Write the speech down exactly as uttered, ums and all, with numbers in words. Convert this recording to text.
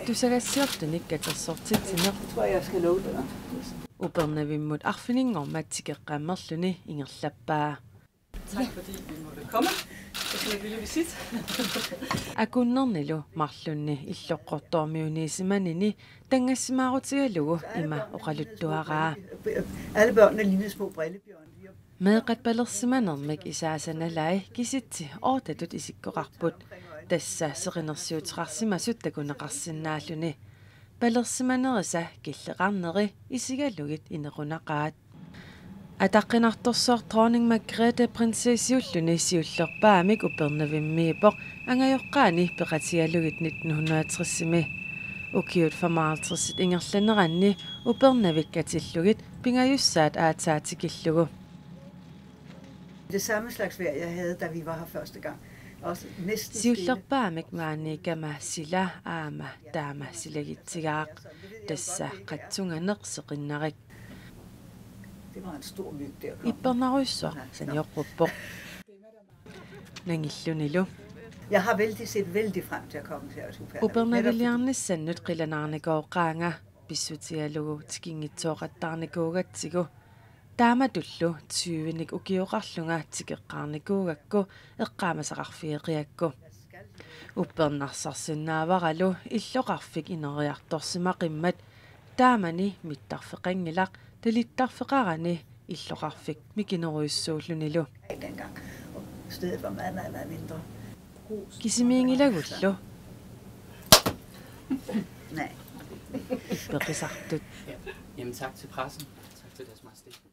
Tusagassiortunik katersortitsineq. Upernavimmut arfininngormat tikeqqammerluni ingerlappaa. Tak fordi vi måtte komme. Det er sådan et lille visit. Akunnernilu marlunni illoqqortoormiuniisimanini tanngassimaarutigalugu ima oqaluttuaraa. Alle børnene lignede små brillebjørne. Meeqqat palersimanermik isaasanalai kisitsi oortatut isikkoqarput. Tassa seqinersiuteqarsimasut takuneqarsinnaalluni. Palersimanerisa killeqarneri isigalugit inequnaqaat. Ataqqinartorsuaq Dronning Margrethe prinsessiulluni siullerpaamik Upernavimmiippoq angajoqqaani peqatigalugit nitten hundrede og tres-imi. Ukiut femoghalvtreds ingerlaneranni Upernavik katillugit pingajussaat aatsaat tikillugu. Det samme slags vejr, jeg havde, da vi var her første gang. Også næsten stille. Siullerpaamik maaniikkama sila aamma taama silagitsigaaq. Tassa qatsunganeq seqinnarik. Det var en stor myg, der kom. Ippernarujussuaq sanioqquppoq. Nangillunilu. Jeg har vældig set vældig frem til at komme til Aarhus. Upernaviliarnissannut qilanaarnikooqaanga, pissutigalugu tikinngitsooqattaarnikuugatsigu. Taamatullu tyvenik ukioqarlunga tikeqqaarnikuugakku eqqaamasaqarfigeqiakku. Uppernarsarsinnaavaralu illoqarfik ineriartorsimaqimmat, taamani mittarfeqanngilaq, talittarfeqarani illoqarfik mikinerujussuullunilu. Dengang. Og stedet var meget, meget, meget mindre. Kisimiinngilagullu Nej. peqisartut. Jamen tak til pressen. Tak til deres majestæt.